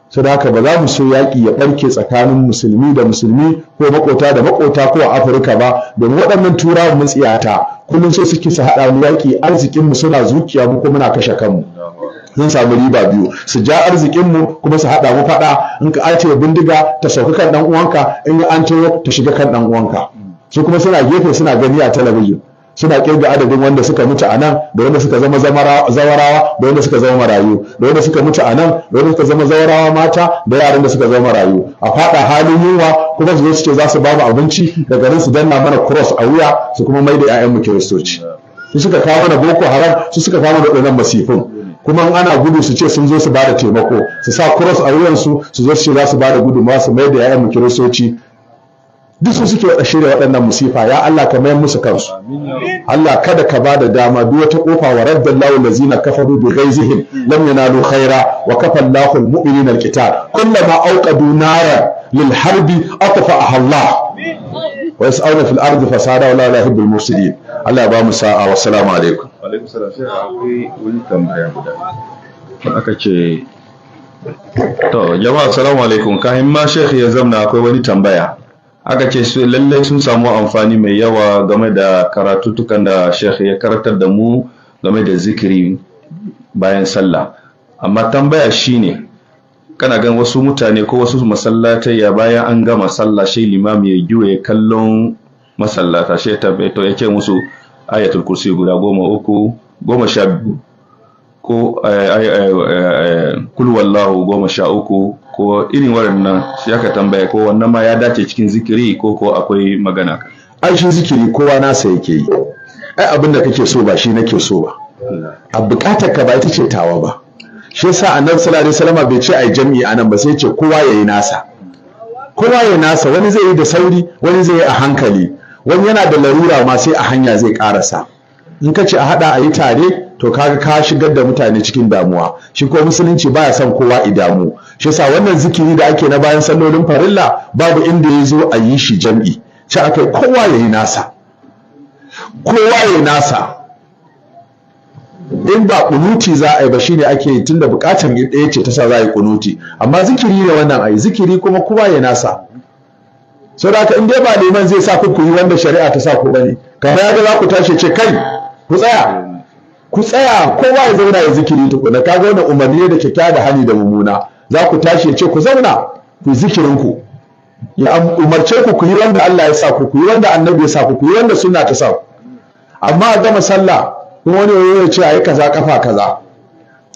Saboda haka ba za mu so yaƙi ya ɓarke tsakanin musulmi da musulmi ko maƙota da maƙota ko a Afirka ba, domin waɗannan turawan mutsiyata kullum so suke su haɗa mu yaƙi, arzikin mu suna zuciya mu ko muna kashe kanmu. Sun samu riba biyu, su ja arzikin mu kuma su haɗa mu faɗa. In ka ace bindiga ta sauka kan ɗan uwanka, in an ciro ta shiga kan ɗan uwanka, su kuma suna gefe suna gani a talabijin. Suna kirga adadin wanda suka mutu a nan, da wanda suka zama zawarawa, da wanda suka zama marayu, da wanda suka mutu a nan, da wanda suka zama zawarawa mata, da yaran da suka zama marayu. A fada halin yunwa kuma su zo su ce za su ba mu abinci, daga nan su danna mana cross a wuya su kuma mai da 'ya'yanmu kiristoci. Su suka kawo mana Boko Haram, su suka kawo mana waɗannan masifin. Kuma in ana gudu su ce sun zo su ba da taimako, su sa cross a wuyansu, su zo su ce za su ba da gudunmawa, su mai da 'ya'yanmu kiristoci. Duk su suke shirya waɗannan musifa. Ya Allah, ka mayar musu kansu. Allah, kada ka bada dama duk wata kofa. Wa raddallahu allazina kafaru bi ghaizihim lam yanalu khaira wa kafa Allahu almu'minina alqital kullama awqadu naran lil harbi atfa'aha Allah wa yas'aluna fil ardi fasada wa la yuhibbul mufsidin. Allah ya ba mu sa'a. Wa assalamu alaikum. Alaikum salam. Sai akwai wani tambaya guda aka ce to jama'a, assalamu alaikum. Kahin ma sheikh ya zamna, akwai wani tambaya. Aka ce su lallai sun samu amfani mai yawa game da karatutukan da sheikh ya karantar da mu game da zikiri bayan sallah. Amma tambaya shine, kana gan wasu mutane ko wasu masallatai ya bayan an gama sallah, shi limami ya juye kallon masallata, shi ta to ya ce musu ayatul kursi guda 13, 12, ko kul wallahu 13, ko irin waɗannan. Shi aka tambaya ko wannan ma ya dace cikin zikiri ko akwai magana? Ai shi zikiri kowa nasa yake yi. Ai abin da kake so ba shi nake so ba, a bukatar ka ba ita ce tawa ba. Shi yasa Annabi sallallahu alaihi wasallam bai ce ai jami'i anan ba, sai ce kowa yayi nasa, kowa yayi nasa. Wani zai yi da sauri, wani zai yi a hankali, wani yana da larura ma sai a hanya zai karasa. In ka ce a hada a yi tare, to kaga ka shigar da mutane cikin damuwa. Shi ko musulunci baya son kowa i damu. Shi yasa wannan zikiri da ake na bayan sallolin farilla, babu inda ya zo a yi shi jam'i. Shi aka kowa yayi nasa, kowa yayi nasa. In ba kunuti za a yi ba, shine ake yi, tunda bukatar ɗaya ce ta sa za a yi kunuti. Amma zikiri ne wannan, a yi zikiri kuma kowa ya nasa. Saboda haka in dai ba liman zai sa ku yi wanda shari'a ta sa ku bane, kamar ya ga za ku tashi ce kai ku tsaya, ku tsaya, kowa ya zauna ya zikiri tukuna. Kaga wannan umarni ne da kyakkyawa da hani da mummuna. Za ku tashi ya ce ku zauna ku zikirin ku, ya umarce ku ku yi wanda Allah ya sa ku, ku yi wanda Annabi ya sa ku, ku yi wanda sunna ta sa ku. Amma a gama sallah kuma wani ya ce ayi kaza kafa kaza,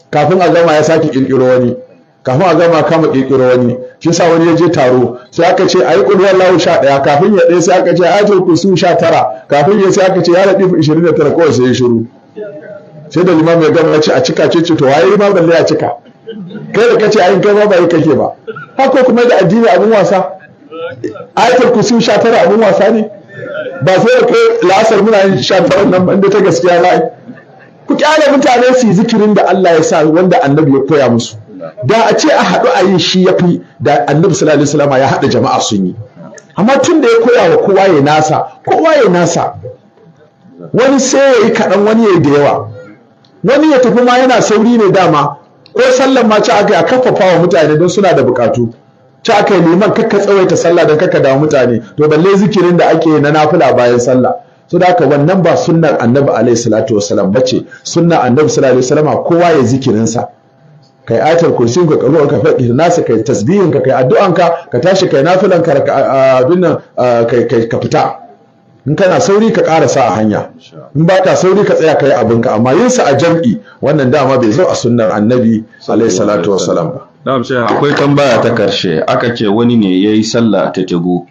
kafin a gama ya sake kirkiro wani, kafin a gama kama kirkiro wani. Shi yasa wani ya je taro, sai aka ce ayi qul huwallahu 11, kafin ya ɗaya sai aka ce ayatul kursi 19, kafin ya sai aka ce ya latifu 29, kawai sai ya shiru. Sai da limam ya gama ya ce a cika, ce to waye ma balle a cika, kai da kace ayin kai ma ba yi kake ba. Haka kuma da addini abun wasa, ayatul kursi 19 abun wasa ne? Ba sai da kai la'asar muna yin 19 nan inda ta gaskiya ba. Ku kyale mutane su yi zikirin da Allah ya sa, wanda Annabi ya koya musu. Da a ce a haɗu a yi shi yafi, da Annabi sallallahu alaihi wasallam ya haɗa jama'a sun yi. Amma tun da ya koya wa kowa ya nasa, kowa ya nasa. Wani sai ya yi kaɗan, wani ya yi da yawa, wani ya tafi ma yana sauri ne dama. Ko sallan ma ci aka yi a kafafa wa mutane don suna da bukatu. Ci aka yi liman kakka tsawaita sallah don kakka damu mutane, to balle zikirin da ake na nafila bayan sallah. So da haka wannan ba sunnar Annabi alaihi salatu wasalam bace. Sunnar Annabi sallallahu alaihi wasallam kowa ya zikirin sa, kai ayatul kursi ka karo, ka faɗi nasu, kai tasbihin ka, kai addu'an ka, ka tashi kai nafilan ka, abin nan kai ka fita. In kana sauri ka karasa a hanya, in ba ka sauri ka tsaya kai abinka. Amma yin sa a jam'i wannan dama bai zo a sunnar Annabi alaihi salatu wasalam ba. Na'am sheikh, akwai tambaya ta karshe. Aka ce wani ne yayi sallah ta tego,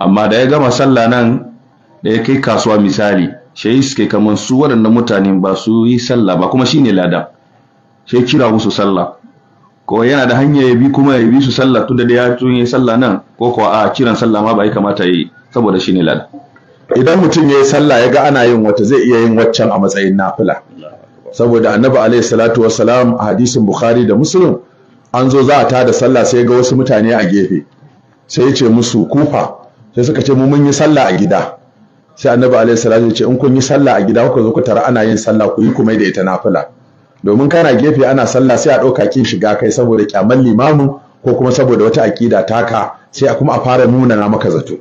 amma da ya gama sallah nan da ya kai kasuwa misali, shi suke kaman su waɗannan mutane ba su yi sallah ba, kuma shine ladan, sai kira musu sallah. Ko yana da hanya ya bi kuma ya bi su sallah tunda da ya tun yi sallah nan, ko ko a kiran sallah ma ba ya kamata yi saboda shine ladan? Idan mutum ya yi sallah ya ga ana yin wata, zai iya yin waccan a matsayin nafila. Saboda Annabi alaihi salatu wassalam a hadisin Bukhari da Muslim, an zo za a tada sallah, sai ga wasu mutane a gefe, sai ya ce musu kufa, sai suka ce mu mun yi sallah a gida. Sai Annabi alaihi salatu ya ce in kun yi sallah a gida kuka zo ku tara ana yin sallah, ku yi kuma da ita nafila. Domin kana gefe ana sallah sai a ɗauka kin shiga kai saboda kyaman limamin ko kuma saboda wata aƙida taka, sai a kuma a fara nuna na maka zato.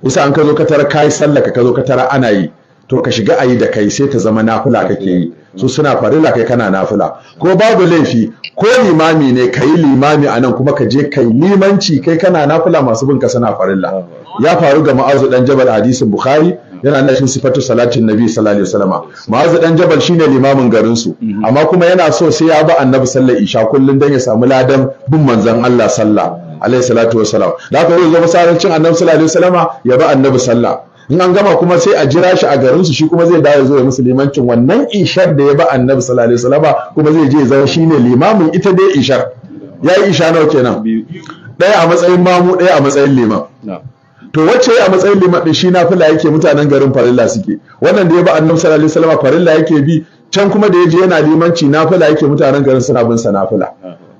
Isa an ka zo ka tara kai sallah ka zo ka tara ana yi, to ka shiga ayi da kai, sai ta zama nafila kake yi. Su suna farilla, kai kana nafila. Ko babu laifi ko limami ne kai limami anan kuma ka je kai limanci, kai kana nafila, masu bin ka suna farilla. Ya faru ga Mu'azu dan Jabal, hadisin Bukhari, Yana nan cikin sifatu salatin nabi sallallahu alaihi wasallam. Mu'azu dan Jabal shine limamin garin su, amma kuma yana so sai ya bi annabi sallar isha kullun dan ya samu ladan bin manzon Allah sallah alaihi salatu wasalam. Da haka zai zo masallacin annabi sallallahu alaihi wasallama ya bi annabi sallah. In an gama kuma sai a jira shi a garin su, shi kuma zai dawo zo ya musu limancin wannan ishar da ya bi annabi sallallahu alaihi wasallama, kuma zai je zama shine limamin ita dai ishar. Yayi isha nawa kenan? Ɗaya a matsayin mamu, ɗaya a matsayin liman. To wacce a matsayin liman din shi nafila yake, mutanen garin farilla suke. Wannan da ya bi annabi sallallahu alaihi wasallam farilla yake bi, can kuma da yaje yana limanci nafila yake, mutanen garin suna bin sa nafila.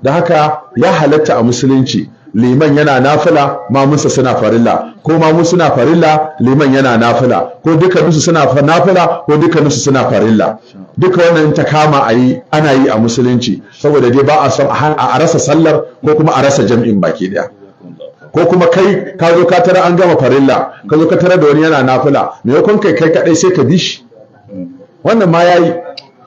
Da haka ya halatta a musulunci liman yana nafila, mamunsa suna farilla, ko mamu suna farilla, liman yana nafila, ko dukkaninsu suna nafila, ko dukkaninsu suna farilla. Duka wannan ta kama a yi, ana yi a musulunci, saboda dai ba a son a rasa sallar ko kuma a rasa jam'in baki daya. Ko kuma kai ka zo ka tara an gama farilla, ka zo ka tara da wani yana nafila, maimakon kai kai kadai sai ka bi shi, wannan ma yayi.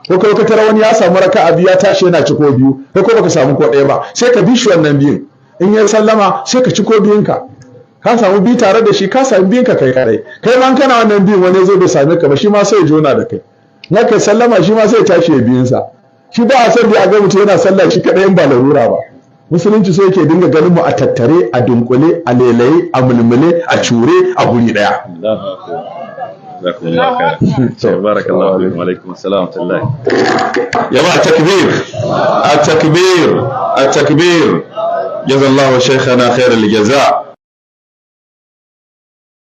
Ko kai ka tara wani ya samu raka'a biyu ya tashi yana ciko biyu, kai ko baka samu ko ɗaya ba, sai ka bi shi wannan biyun. In ya sallama sai ka ciko biyunka, ka samu biyu tare da shi, ka samu biyunka kai kadai. Kai ma kana wannan biyun wani zo bai same ka ba, shi ma sai ya jona da kai. Na kai sallama shi ma sai ya tashi ya biyunsa. Shi ba a san da a ga mutum yana sallah shi kadai in ba larura ba. Musulunci sai yake dinga ganin mu a tattare, a dunkule, a lelaye, a mulmule, a cure a guri daya. Barakallahu fikum. Alaikum assalam wa rahmatullahi. Jama'a, takbir, at-takbir, at-takbir. Jazallahu shaykhana khairal jaza.